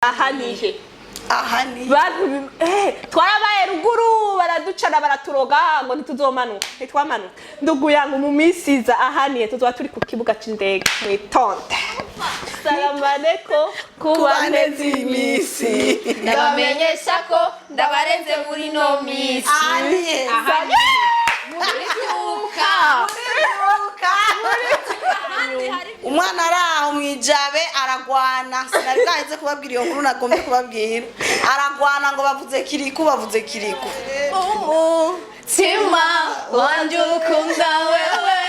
Aha nihe? Aha ni Bantu twarabaye ruguru, baraducana, baraturoga ngo ntituzomanuka, ntitwamanuka. Ndugu yangu, mu minsi iza aha nihe tuzoba turi ku kibuga c'indege. Mwitonde. Salamu alaikum kubaneza iminsi. Ndabamenyesha ko ndabarenze muri no minsi. Aha ni Aha ni Umwana ari aho mwijabe aragwana. Sinari bwaheze kubabwira iyo nkuru nagombye kubabwira. Aragwana ngo bavuze Kiriku, bavuze Kiriku. Umutima wanje ukunda wewe,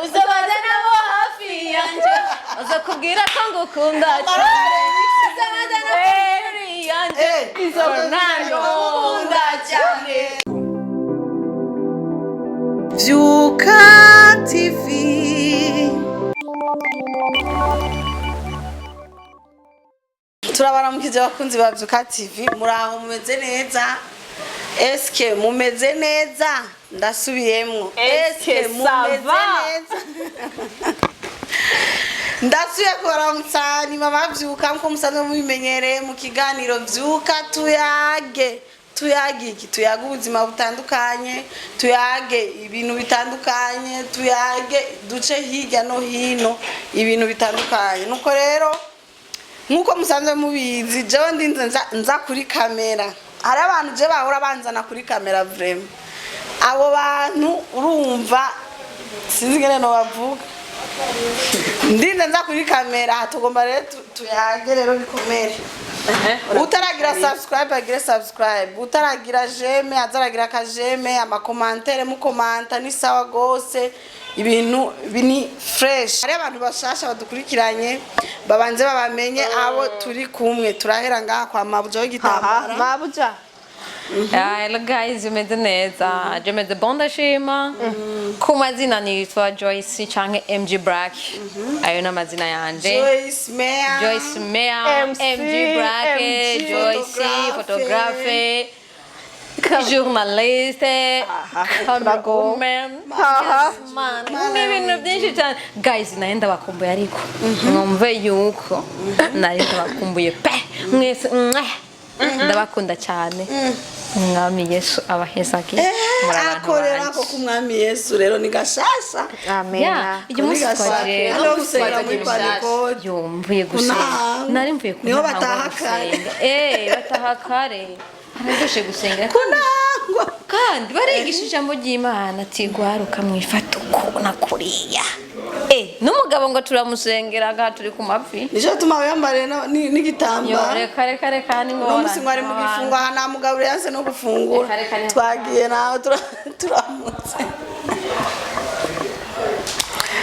uzobaza nabo hafi yanje, uzakubwira ko ngukunda cyane, uzobaza nabo hafi yanje, ngukunda cyane. Vyuka TV. Turabaramukije abakunzi ba Vyuka TV. Muraho, mumeze neza? Eske mumeze neza? Ndasubiyemwo. Eske mumeze ça va? neza? Ndasubiye kubaramutsa, ni mama Vyuka nkuko musanzwe mubimenyereye mu kiganiro Vyuka Tuyage. Tuyage iki? Tuyage ubuzima butandukanye, tuyage ibintu bitandukanye, tuyage duce hirya no hino ibintu bitandukanye. Nuko rero, nkuko musanzwe mubizi, jewe ndinze nza kuri kamera. Hari abantu je bahora banzana kuri kamera, vraiment abo bantu urumva sinzi ingene nobavuga. Ndinze nza kuri kamera, tugomba rero tuyage rero bikomere. Utaragira subscribe agire subscribe, utaragira j'aime azaragira akaj'aime, amacommentaires mucommenta ni sawa gose, ibintu bini fresh. Hari abantu bashasha badukurikiranye, babanze babamenye abo turi kumwe. Turahera ngaha kwa mabuja Aha. W'igitambara. Mabuja. Hello guys, umeze neza? Je meze bon, ndashima. Ku mazina nitwa Joyce canke MG Black, ayo ni amazina yanje. Joyce Meya. Joyce Meya. MC, MG Black. MG. Joyce photographe, journaliste, camerawoman, man, n'ibintu byinshi cyane. Guys, nayo ndabakumbuye, ariko mwumve yuko nari ndabakumbuye pe mwese. Mwah! Ndabakunda cyane. Umwami Yesu abahezage. Muri abantu Akorera banje. ko k'umwami Yesu rero ni gashasha. Ya, uyu munsi twaje Hano gusengera muri Pantekote. Yo, mvuye gusenga. Kuntango. Nari mvuye ku Niho ntango bataha kare. gusenga. Bataha kare, hararyoshe gusenga. Kunangwa. Kandi barigisha ijambo ry'Imana ati gwaruka mwifata uku na kuriya. N'umugabo ngo turamusengera ngaha turi ku mavi. Nico tuma wiyambariye Yo, n'igitambara. reka reka reka, ni Uno musi ngo ari mu gifungo, aha namugaburiye yanse no gufungura. Reka, reka, reka. Twagiye nawe turamutse.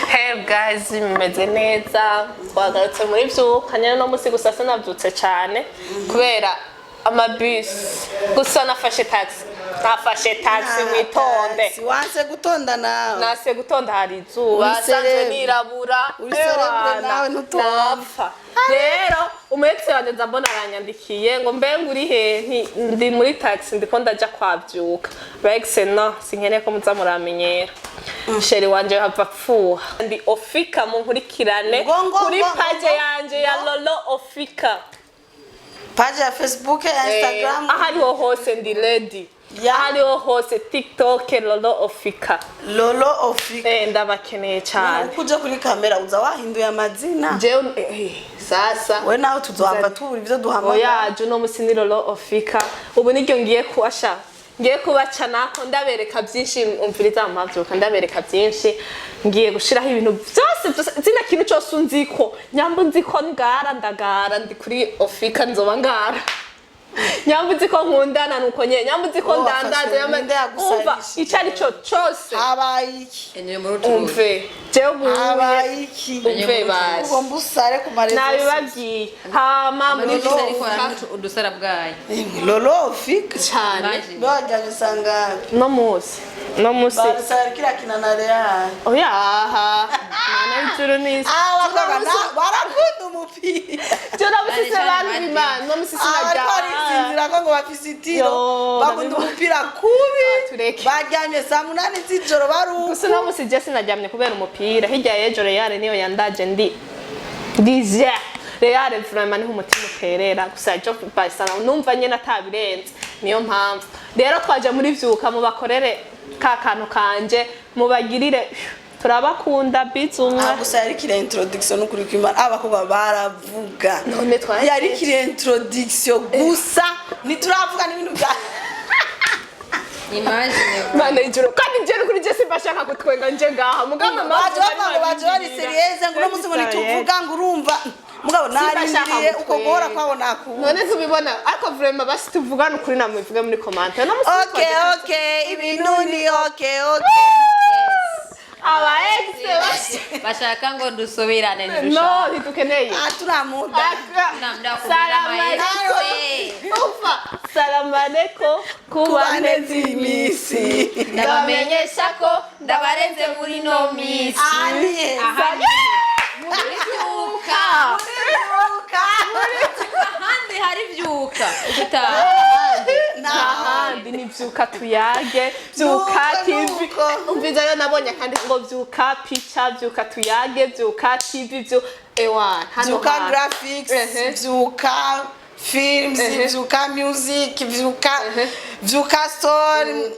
Hey guys, mumeze neza? Twagarutse muri Vyuka nyene no musi, gusa sinavyutse cyane kubera amabisi. Gusa nafashe taxi, nafashe taxi, mwitonde. Taxi, wanse gutonda nawe. Nase gutonda, hari izuba. Uri Sanzwe célèbre. nirabura. Uri célèbre nawe ntutonda. Napfa rero. Umwetse wanje nza mbona aranyandikiye ngo mbe nguri he? Nti ndi muri taxi, ndiko ndaja kwavyuka. Rex no sinkeneye ko muza muramenyera. Chéri wanje hava apfuha. Ndi Ofika, munkurikirane Ngo, ngo, kuri ngo, page ngo, yanje ya ngo. Lolo Ofika. Page ya Facebook, ya Instagram. Aho ariho hose ndi ready. Ya. Aho ariho hose, TikTok, Lolo Ofika. Lolo Ofika. Ndabakeneye cyane. Uko uje kuri kamera uza wahinduye amazina. Jewe sasa We nawe tuzohava tubura ivyo duhamagara. Oya, uno musi ni Lolo Ofika. Ubu niryo ngiye kuwasha, ngiye kubaca nako ndabereka byinshi. Umviriza mpavyuka, ndabereka byinshi. Ngiye gushiraho ibintu byose byose, zina kintu cyose unziko nyamba nziko ngara ndagara ndi kuri Ofika, nzoba ngara. Nyamba nzi ko nkundana nuko nyene, nyamba nzi ko Wowe ndandaza, wafashwe nyamba ninde umva yagusarishije? ico ari cyo cyose. Habaye iki? Umve jewe ubu Habaye iki? Umve basi. Ugomba usare ku marezo. Nabibabwiye hama muri Vyuka. Udusara bwayo. Lolo Ofika. Cyane. Bajyanye sangapi? No musi, no musi. Barca yariko irakina na Real. Oya, aha mana y'ijuru n'isi. Abakobwa barakunda umupira. Je namusise Cyane bantu cyane. b'Imana, no musi Abariko sinajya. barisinzira ko ngo bafise itiro. Yo, bakunda ndabibona. umupira kubi. Ah, tureke. Baryamye saa 8 z'ijoro baruka. Gusa no musi je sinaryamye kubera umupira. Hirya y'ejo Real niyo yandaje ndi ndije. Real vraiment niho umutima uterera. Gusa ejo Barca numva nyene atabirenze, niyo mpamvu rero twaje muri Vyuka. Mubakorere ka kantu kanje, mubagirire, turabakunda bizumwe. Ah, gusa yari kiriya introduction, n'ukuri kw'Imana abakobwa baravuga. None twari Yari kiriya introduction gusa, ntituravuga n'ibintu bya Imagine. Mana ijuru, kandi nje kuri je simba shaka kutwenga nje ngaha mugamba. Baje bavuga ngo baje bari sérieuse, ngo uno munsi ngo ntituvuga, ngo urumva mugabo narindiriye uko guhora kwabo nakubu. None ntubibona, ariko vraiment basi tuvugane ukuri, namwe muvuge muri commentaire no musi. Okay, ibintu ni okay. Aba ex basi. Bashaka ngo dusubirane. No, ntidukeneye. Ah, turamuda. Salamu alaikum. Umva, salamu alaikum Kubaneza iminsi. Ndabamenyesha ko ndabarenze muri no minsi. Aniye. Muri Vyuka. Ahandi hari Vyuka utaha. Ahandi ni Vyuka Tuyage, Vyuka Nuko, TV. nuko. Umviza rero, nabonye kandi ngo Vyuka Pica, Vyuka Tuyage, Vyuka TV, vyu ewa hano Vyuka hantu. Graphics. Vyuka Films. Vyuka Music, Vyuka, Vyuka Story.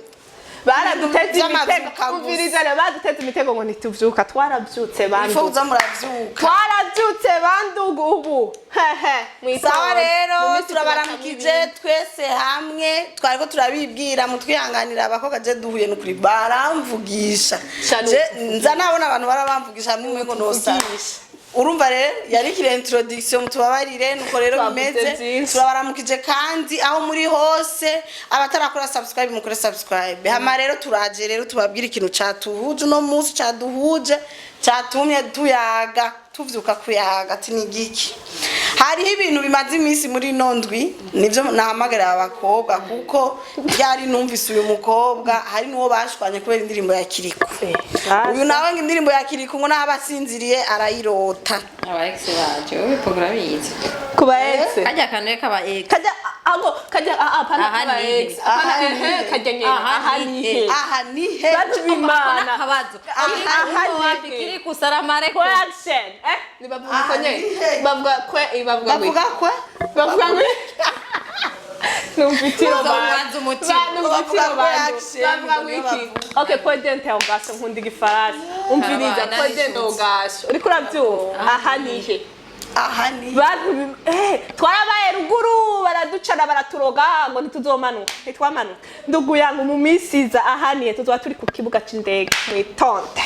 Baraduteze Vy'amavyuka imitego. gusa. Umviriza rero, baduteze imitego ngo ntituvyuka, twaravyutse Ifo bandugu. uza muravyuka. Twaravyutse bandugu ubu hehe mwitonde. Sawa rero. Mu minsi Turabaramukije twese hamwe, twariko turabibwira, mutwihanganira. Abakobwa je duhuye nukuri baramvugisha. Shanu. Je nza nabona abantu barabamvugisha hamwe umengo nosa. Tuvugisha. Urumva rero yari kire introduction, mutubabarire, nuko rero Twavuze bimeze. vyinshi. Turabaramukije kandi aho muri hose, abatarakora subscribe mukore subscribe. Hama rero turaje rero tubabwire ikintu catuhuje uno munsi, caduhuje, catumye tuyaga, tuvyuka kuyaga ati ni igiki. Hariho ibintu bimaze iminsi muri ino ndwi, nivyo nahamagarira abakobwa, kuko ryari numvise uyu mukobwa hari n'uwo bashwanye kubera indirimbo ya Kiriko. Uyu nawe ngo indirimbo ya Kiriko ngo naho aba asinziriye arayirota. Aba ex bacu wowe urabizi. Kuba ex. Kajya kantu kaba ex. Kajya ago kajya ah pana Aha kuba ni he. ex aha Aha ni ehe he. kajya nyene Aha aha ni ni he. he. Aha ni he? Bantu b'Imana. Akabazo. Aha Wapi ni he? kiri kusaramare ko. Correction eh ni bavuga Aha ko nyene ni he. bavuga kwe bavuga ngo Bavuga kwe. Bavuga ngo numvitiro. Ubanza umutima. Bavuga bantu ko action, bavuga ngo niyo iki? Okay, point d'interrogation, nkunda igifaransa. Umviriza. Karabana Point d'interrogation, uriko urabyumva? Aha ni he? Aha ni Bantu twarabaye ruguru, baraducana, baraturoga ngo ntituzomanuka, ntitwamanuka. Ndugu yangu, mu minsi iza aha nihe tuzoba turi ku kibuga c'indege. Mwitonde,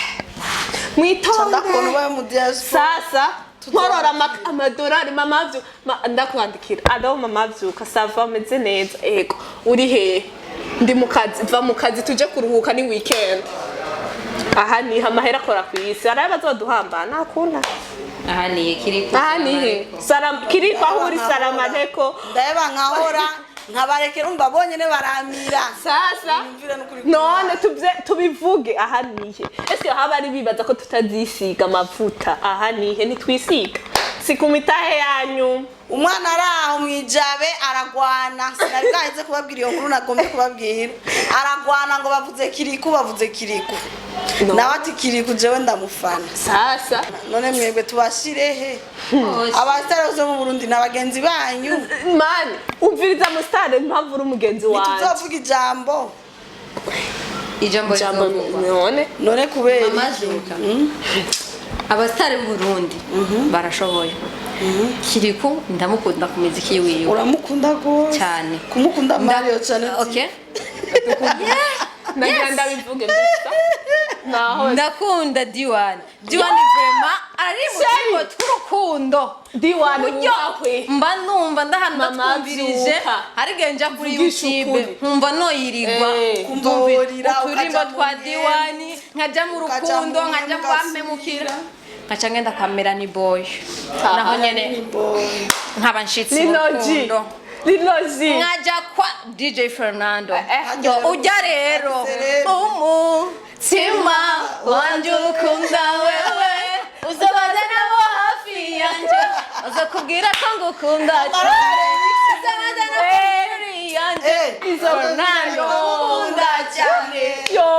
mwitonde. Ndakubona ubaye mu diaspora. Sasa nkorora amadorari mama vyu ndakwandikira: "Alo mama vyuka, ça va? Meze neza, ego. Uri hehe?" "Ndi mu kazi." "Va mu kazi tuje kuruhuka, ni weekend." Aha nihe amahera akora ku isi, hariho abazoduhamba nakunda. Aha ni kiri Aha nihe salam kiriko aho uri, salam aleko. Ndaheba nkahora nkabarekera, umva bonyene baramira. Sasa Yumvira n'ukuri. None tubivuge, aha nihe? Ese haba ari bibaza ko tutazisiga amavuta? Aha nihe? Ntitwisiga, si ku mitahe yanyu. Umwana ari aho mwijabe aragwana, sinari bwaheze kubabwira iyo nkuru nagombye kubabwira. Aragwana ngo bavuze Kiriku, bavuze Kiriku. No. Nawe ati Kiriku jewe ndamufana. Sasa None mwebwe tubashirehe abasitari bo mu Burundi na bagenzi banyu? Mani, umviriza, musitari impamvu uri umugenzi wanje. Ntituzovuga ijambo. Ijambo Ijambo rizovugwa. none. None kubera iki? Amazuka. Abasitari b'u Burundi barashoboye. Kiriku ndamukunda ku miziki wiwe. Uramukunda rwose. Cyane. Kumukunda Mario cyane. Okay. Nagira ndabivuge gusa naho. Ndakunda Diwan. Diwan vraiment ari mu Sheri. turimo tw'urukundo. Diwan Uburyo wubahwe. mba numva ndahantu Mama ndatwumvirije, vyuka. hari igihe nja kuri Vugisha YouTube ukuri. nkumva noyirigwa. Kumva worira, uturimbo ukaja mu twa mwembe. Diwani, nkaja mu Ukaja mu rukundo, nkaja mwembe, mu bampemukira, nkaca ngenda kwa Melanie Boy, naho nyene nkaba nshitsi mu Linoji. rukundo. Linoji. Nkaja kwa DJ Fernando. Eh. Ujya rero Serena. umutima wanje ukunda wewe, uzabaze nabo hafi yanje uzakubwira ko ngukunda cyane, uzabaze nabo hafi yanje. Fernando ukunda cyane. Yo.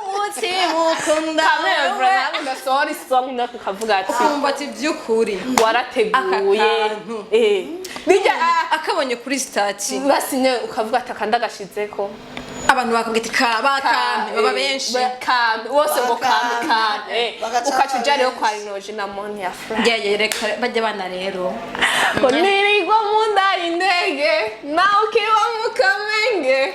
Umutima ukunda Kamwe wewe. vraiment ndasohora. song nako ukavuga ati Ukumva ati by'ukuri warateguye. Aka kantu. Bijya Akabonye kuri statut, basinye ukavuga ati akanda gashizeko. Abantu bakabwira ati kaba kampe, baba benshi. Kampe bose ngo kampe. Bakampe. Kampe. Bagaca Ukaca uja rero benshi. kwa Rinoji na Moni ya Fra. Yeah, reka bajya bana rero. Ngo nirirwa mu nda y'indege nawe ukiba mu Kamenge.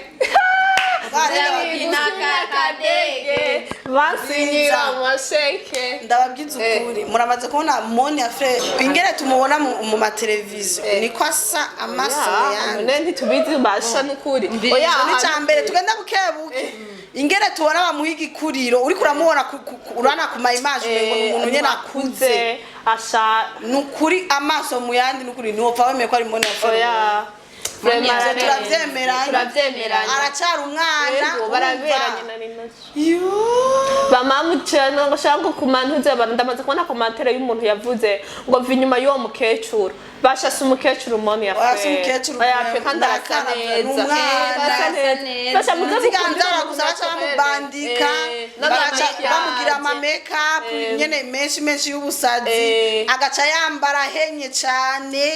Akadege bansinyira amasheke. Ndababwiza ukuri, muramaze kubona Moni ya Fre ingere tumubona mu mateleviziyo, niko asa amaso yandi. None ntitubizi basha n'ukuri. Oya. Ni cya mbere tugenda bukebuke ingere tubona bamuha igikuriro, uriko uramubona urana ku ma image umengo ni umuntu nyene akuze. Asha. Ni ukuri, amaso mu yandi, ni ukuri ntiwopfa wemeye ko ari Moni ya Fre. Oya. Moni ya Ivyo Fre. turavyemeranya. Turavyemeranya. Aracyari umwana. Yego, baraberanye na Rinoji. Yoo. Bamamucana ngo shaka ku mantuze abantu. Ndamaze kubona commentaire y'umuntu yavuze ngo va inyuma y'uwo mukecuru. Basha, si umukecuru Moni ya Oya, si Fre. umukecuru. Oya pe, kandi Ni arasa akana pe, ni neza. umwana. Arasa Arasa neza. neza. Basha, muze Nziganzara mukundire gusa baca umuntu. bamubandika, bagaca N'amakiyaje. bamugira ama makeup nyene menshi menshi y'ubusazi, agaca yambara ahenye cane.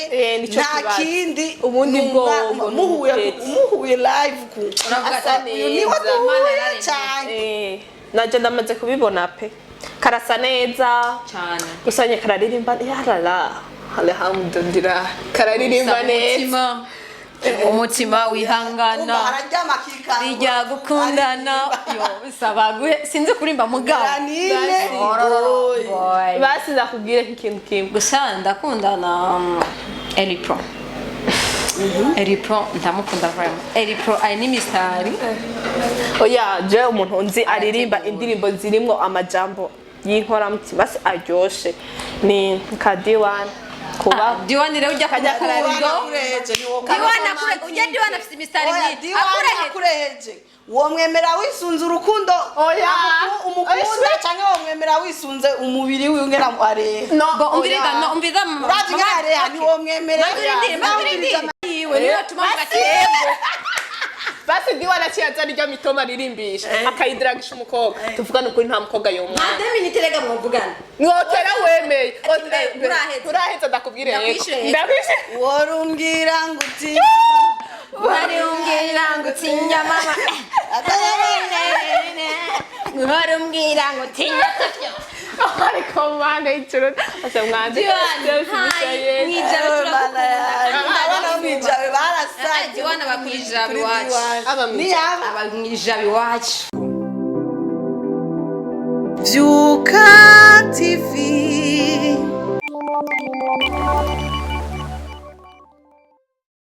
Nico Nta kibazo. kindi. Ubundi Numva bwongo muhuye n'ubutetse. muhuye live ku Uravuga Asa ati uyu niho neza. duhuye Imana yararemye. cane. Naje ndamaze kubibona pe, karasa neza. Cyane. Gusa nye kararirimba, yarara, alhamdulillah, kararirimba neza. Umutima wihangana. Umva, araryama akikangura. Bijya gukundana yo bisaba guhe, sinzi kurimba mugabo. Melanine. Boy. Boy. Basi ndakubwire nk'ikintu kimwe. Gusa ndakunda na Elipro. Elipro ndamukunda vraiment. Elipro ari n'imisitari. Oya, je umuntu nzi aririmba indirimbo zirimwo amajambo y'inkoramutima basi aryoshe ni nka Diwan kuba Diwani rero ujya Kajya kujya kararirimba. Diwani akureheje, ni wowe. Diwani akure ujya, Diwani afite imisitari Oya, myinshi. Diwani Akureheje. akureheje, womwemera wisunze urukundo Oya. umukunda, canke womwemera wisunze umubiri wiwe ingene areha? No. Bo umviriza, no umviriza. Uravye ingene areha, ntiwomwemera. Mazurindire, mazurindire. Yiwe niyo tuma mvuga ati yego. Basi Diwan aciye azana irya mitoma aririmbisha akayidiragisha umukobwa, tuvugane ukuri, nta mukobwa yomwana. Nta minute rega mwavugana. Mwotera wemeye. Ati, muraheza. Uraheza, ndakubwire yego. Ndakwishyura yego. Ndakwishyura. Worumbwira ngo uti Wari umbwira ngo utinya mama. Wari umbwira ngo utinya sivyo. Ariko mana y'ijuru, asa mwanze. Diwani, hi, mwijabe turagukunda. Abana bo mwijabe barasaze. Diwani aba mwijabe Kuri iwacu. Diwani. Aba mwijabe. Niyaba. Aba mwijabe iwacu. Vyuka TV.